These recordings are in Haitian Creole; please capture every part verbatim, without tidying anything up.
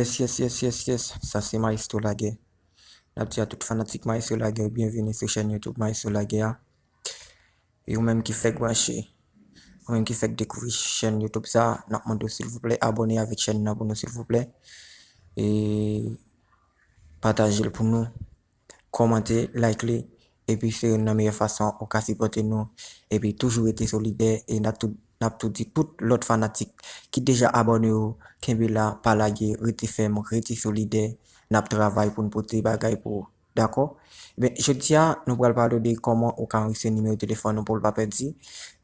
Yes, yes, yes, yes, yes. Sa se Maestro Laguerre. N ap di a tout fanatik Maestro Laguerre, byenvini sou chèn YouTube Maestro Laguerre a. E ou menm ki fèk branche, ou menm ki fèk dekouvri chèn YouTube sa, n ap mande w silvouplè abòne avèk chèn nan pou nou silvouplè. E pataje l pou nou, kòmante, like li, epi se youn nan meyè fason ou ka sipòte nou, epi toujou rete solidè, e n ap tou, n ap tou di tout lòt fanatik ki deja abòne yo, kenbe la, pa lage, rete fèm, rete solidè, n ap travay pou n pote bagay pou ou, dakò? Ebyen, jodi a, nou pral pale de kòman ou ka anrejistre nimewo telefòn ou pou l pa pèdi,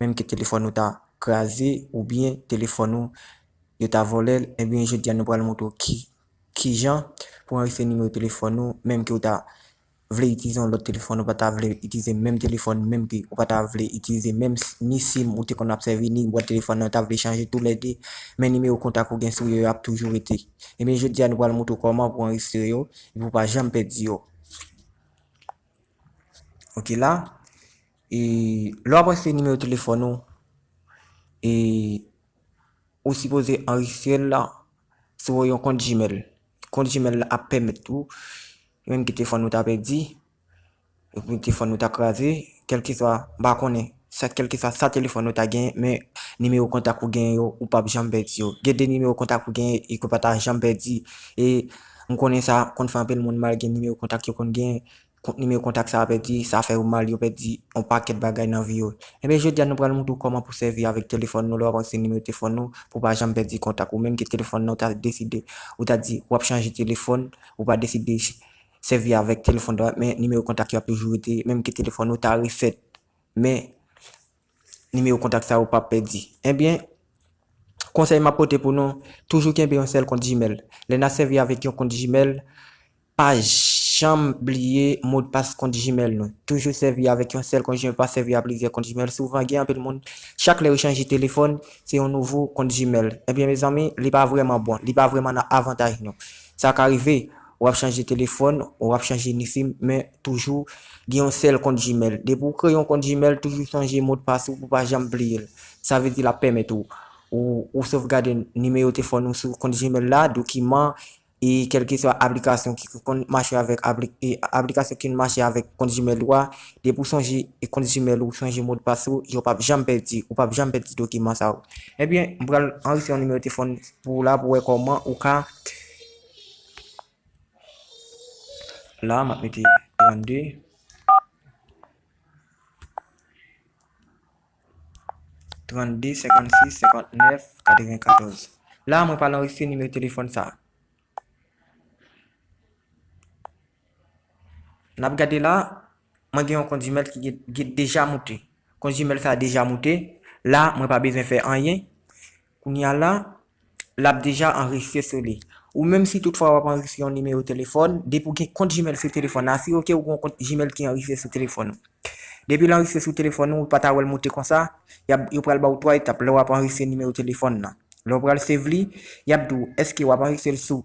menm ke telefòn ou ta kraze, oubyen telefòn ou yo ta vòlè l, ebyen, jodi a, nou pral montre w ki, kijan pou anrejistre nimewo telefòn ou, menm ke ou ta vle itilize yon lòt telefòn, ou pa ta vle itilize menm telefòn, menm ke ou pa ta vle itilize menm s-, ni sim ou te konn ap sèvi, ni bwat telefòn nan, ou ta vle chanje toulède, men nimewo kontak ou gen sou yo, y ap toujou rete. Ebyen, jodi a, nou pral montre w kòman pou anrejistre yo, epi pou pa janm pèdi yo. Ok, la, e lè w ap anrejistre nimewo telefòn ou, e ou sipoze anrejistre l la sou yon kont Gmail. Kont Gmail la ap pèmèt ou, menm ke telefòn ou ta pèdi, oubyen telefòn ou ta kraze, kèlkeswa, m pa konnen, sa, kèlkeswa sa telefòn ou ta genyen, men nimewo kontak ou genyen yo, ou p ap janm pèdi yo. Gen de nimewo kontak ou genyen e ke w pa ta janm pèdi. E m konnen sa konn fè anpil moun mal, gen nimewo kontak yo konn genyen, kont nimewo kontak sa a pèdi, sa fè yo mal, yo pèdi yon pakèt bagay nan vi yo. Ebyen, jodi a, nou pral montre w kòman pou sèvi avèk telefòn nou, lè w ap anrejistre nimewo telefòn nou, pou w pa janm pèdi kontak ou. Menm ke telefòn nan, ou ta deside, ou ta di, w ap chanje telefòn, ou pa deside ch-, sèvi avèk telefòn nan, men nimewo kontak yo ap toujou rete, menm ke telefòn nou ta refèt, men nimewo kontak sa yo p ap pèdi. Ebyen, konsèy m ap pote pou nou, toujou kenbe yon sèl kont Gmail. Lè n ap sèvi avèk yon kont Gmail, pa janm bliye modpas kont Gmail nou. Toujou sèvi avèk yon sèl kont Gmail, pa sèvi a plizyè kont Gmail. Souvan, gen anpil moun, chak lè yo chanje telefòn, se yon nouvo kont Gmail. Ebyen, mezanmi, li pa vrèman bon, li pa vrèman nan avantaj nou. Sa ka rive, w ap chanje telefòn, w ap chanje ni sim, men toujou gen yon sèl kont Gmail. Depi w kreye yon kont Gmail, toujou sonje modpas ou pou pa janm bliye l. Sa vle di l ap pèmèt ou, ou, ou sovgade nimewo telefòn ou sou kont Gmail la, dokiman, e kèlkeswa aplikasyon ki konn mache avèk apli-, e aplikasyon ki konn mache avèk kont Gmail ou a, depi w sonje e kont Gmail ou, sonje modpas ou, yo p ap janm pèdi, ou p ap janm pèdi dokiman sa yo. Ebyen, m pral anrejistre yon nimewo telefòn pou w la, pou w wè kòman ou ka. La, m ap mete trannde. Trannde, senkannsis, senkannèf, katrevenkatòz. La, mwen pral anrejistre nimewo telefòn sa a. N ap gade la, mwen gen yon kont Gmail ki gen, gen deja moute. Kont Gmail sa a deja moute. La, mwen pa bezwen fè anyen. Kounye a la, l ap deja anrejistre sou li. Ou menm si toutfwa w ap anrejistre yon nimewo telefòn, depi w gen kont Gmail sou telefòn nan, asire w ke w gen yon kont Gmail ki anrejistre sou telefòn ou. Depi l anrejistre sou telefòn ou, ou pa ta wè l moute konsa, y ap, yo pral ba w twa etap lè w ap anrejistre nimewo telefòn nan. Lè w pral save li, y ap di w, èske w ap anrejistre l sou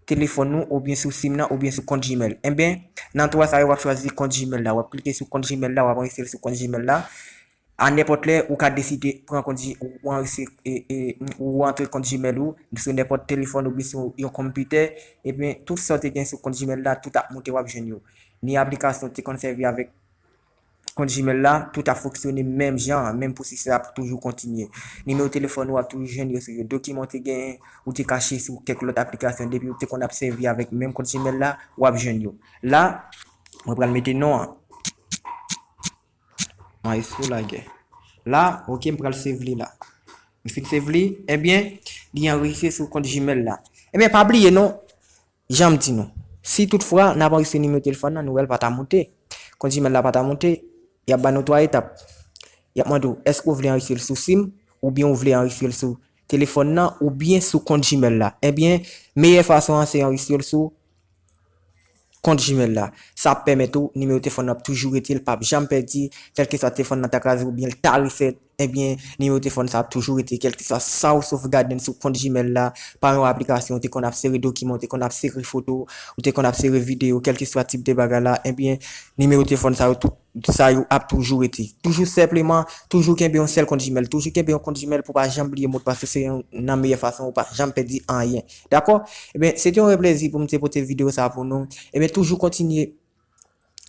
telefòn ou, oubyen sou sim nan, oubyen sou kont Gmail? Enben, nan twa sa yo, w ap chwazi kont Gmail la. W ap klike sou kont Gmail la, w ap anrejistre l sou kont Gmail la. A nenpòt lè, ou ka deside pran kont G-, ou anrejistre, e, e, ou antre kont Gmail ou sou nenpòt telefòn oubyen sou yon konpitè, ebyen, tout sa w te gen sou kont Gmail la, tout ap moute, w ap jwenn yo. Ni aplikasyon w te konn sèvi avèk kont Gmail la, tout ap fonksyone menm jan an, menm pwosesè a ap toujou kontinye. Nimewo telefòn ou ap toujou jwenn yo sou yo. Dokiman w te genyen, ou te kache sou kèk lòt aplikasyon, depi w te konn ap sèvi avèk menm kont Gmail la, w ap jwenn yo. La, mwen pral mete non an. Maestro Laguerre. La, ok, m pral save li la. M fin save li, ebyen, li anrejistre sou kont Gmail la. Ebyen, pa bliye non, jan m di nou. Si toutfwa n ap anrejistre nimewo telefòn nan, nou wè l pa ta moute. Kont Gmail la pa ta moute, y ap ba nou twa etap. Y ap mande w, èske w vle anrejistre l sou sim, oubyen w vle anrejistre l sou telefòn nan, oubyen sou kont Gmail la? Ebyen, meyè fason an se anrejistre l sou kont Gmail la. Sa ap pèmèt ou, nimewo telefòn nan ap toujou rete, l p ap janm pèdi, kèlkeswa telefòn nan ta kraze oubyen l ta refèt, ebyen, nimewo telefòn sa ap toujou rete, kèlkeswa sa w sovgade sou kont Gmail la, pa yon aplikasyon, ou te konn ap sere dokiman, ou te konn ap sere foto, ou te konn ap sere videyo, kèlkeswa tip de bagay la, ebyen, nimewo telefòn sa yo tout sa yo ap toujou rete. Toujou senpleman, toujou kenbe yon sèl kont Gmail. Toujou kenbe yon kont Gmail pou pa janm bliye modpas ou, se yon nan meyè fason ou pa janm pèdi anyen. Dakò? Ebyen, se te yon rèl plezi pou m te pote videyo sa pou nou. Ebyen, toujou kontinye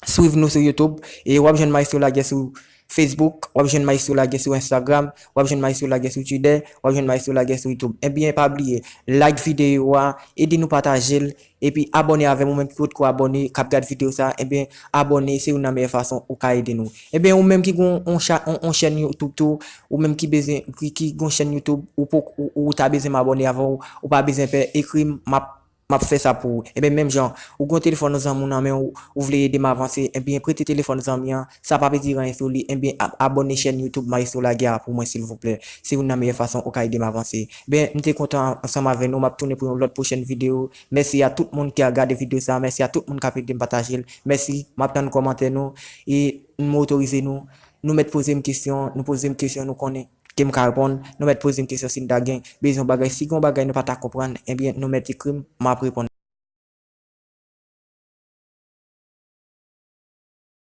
swiv nou sou YouTube. E w ap jwenn Maestro Laguerre sou Facebook, w ap jwenn Maestro Laguerre sou Instagram, w ap jwenn Maestro Laguerre sou Twitter, w ap jwenn Maestro Laguerre sou YouTube. Ebyen, pa bliye, like videyo a, ede nou pataje l, epi abòne avè m, ou menm ki potko abòne, k ap gad videyo sa, ebyen, abòne, se youn nan meyè fason ou ka ede nou. Ebyen, ou menm ki gon on cha-, on, on chèn YouTube tou, ou menm ki bezwen, ki, ki gon chèn YouTube, ou poko, ou, ou ta bezwen m abòne avè w, ou pa bezwen pè, ekri m, m ap m ap fè sa pou ou. Ebyen, menm jan, ou gen yon telefòn nan zanmi w nan men w, ou vle ede m avanse, ebyen, prete telefòn zanmi an, sa pa vle di anyen sou li, ebyen, ab-, abòne chèn YouTube Maestro Laguerre a pou mwen, silvouplè. Se youn nan meyè fason ou ka ede m avanse. Ebyen, m te kontan ansanm avè nou, m ap tounen pou yon lòt pwochèn videyo. Mèsi a tout moun ki ap gade videyo sa, mèsi a tout moun k ap ede m pataje l. Mèsi, m ap tann kòmantè nou, e nou otorize nou, nou mèt poze m kesyon, nou poze m kesyon, nou konnen ke m ka reponn, nou mèt poze m kesyon si n ta gen bezwen yon bagay, si gen yon bagay nou pa ta konprann, ebyen, nou mèt ekri m, m ap reponn.